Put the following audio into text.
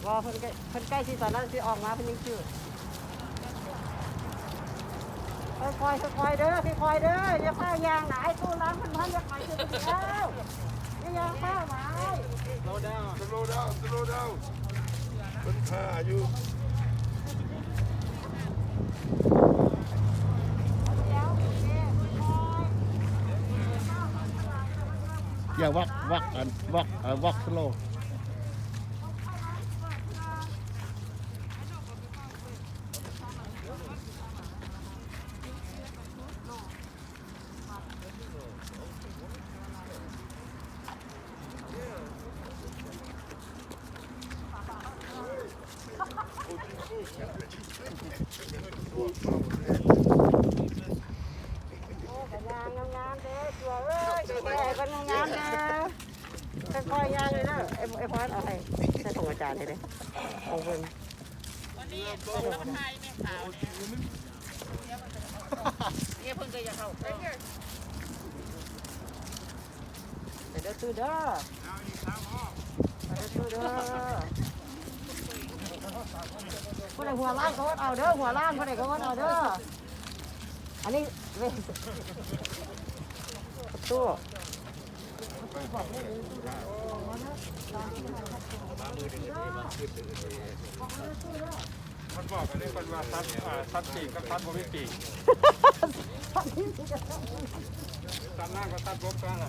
ບໍ່ ເພິ່ນໃກ້ ເພິ່ນໃກ້ຊິ ຕອນນັ້ນຊິອອກມາ ເພິ່ນຍັງຈື່. ຄ່ອຍໆ ຄ່ອຍໆເດີ ຄ່ອຍໆເດີ ຢ່າຟ້າວຍ່າງຫຼາຍ ຕູ້ຫຼັງເພິ່ນພັນ ຢ່າໄປຊື່ແລ້ວ ຢ່າຍ່າງຟ້າວຫຼາຍ. Slow down, slow down, slow down. ເພິ່ນຖ້າຢູ່. ຢ່າວັກ ວັກ ອັນ ວັກ ເອີ ວັກສະໂລ. ໂອ້ ກະຍ່າງງາມໆເດີ ຕົວເອີຍ ແກ່ໃຫ້ເພິ່ນງາມໆເດີ. ຄ່ອຍໆຍ່າງເລີຍເດີ ໄອ້ ໄອ້ພອນ ເອົາໃຫ້ໃສ່ຂອງອາຈານໃຫ້ເດີ ຂອງເພິ່ນ. ໄປເດີ ຕູ້ເດີ ໄປເດີ ຕູ້ເດີ. ຜູ້ໃດຫົວລ້ານກໍເອົາເດີ ຫົວລ້ານ ຜູ້ໃດກໍເອົາເດີ. ອັນນີ້ເວ ຕູ້. ມັນບອກກັນເລີຍ ເພິ່ນວ່າສັດ ເອີ ສັດປີກກັບສັດບໍ່ມີປີກ ສັດນ້ຳກັບສັດບົກກັນລະ.